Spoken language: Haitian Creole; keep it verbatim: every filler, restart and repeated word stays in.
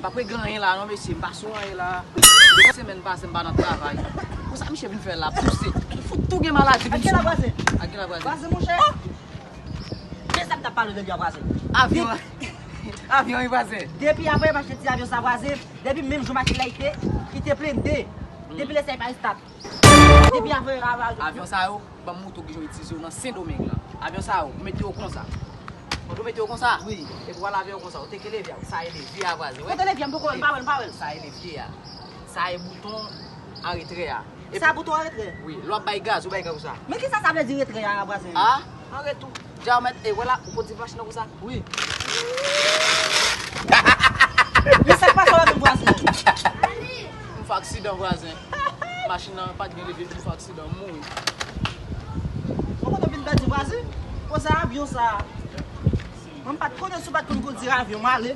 Pa regle anyen la non mesye, m pa sou anyen la. Depi semèn pase m pa nan travay. Konsa misye vin fè la pouse. Li fout tou gen maladi vin sou mwen. Ak kilè vwazen? Ak kilè vwazen? Vwazen monchè. Men sa m t ap pale de li a vwazen. Avyon. Avyon wi vwazen. Depi apre m achte ti avyon sa vwazen, depi menm jou machin la ite, li te plende. Depi lè sa li pa estat. Depi apre avyon sa yo. Ban m montre w kijan w itilize yo nan Sendomeng lan. Avyon sa yo, ou mete yo konsa. Ou mete yo konsa? Wi. Epi w al avyon konsa, ou teke levye a, sa e levye a vwazen. Kote levye a? M poko wè l, m pa wè l, m pa wè l. Sa e levye a. Sa e bouton an retrè a. Sa bouton an retrè? Wi, lè w ap bay gaz, ou bay gaz konsa. Men kisa sa vle di retrè a vwazen? A, an retou. Dja ou mèt, e vwala, ou konn ti machin nan konsa? Wi. Men sa k pase w la menm vwazen? M fè aksidan vwazen. Machin nan pa t gen leve, m fè aksidan, m mouri. Mwen kontan vin pèdi vwazen. Koze avyon sa. Mwen m pa t konnen si w pa t konn kondui avyon, m ale.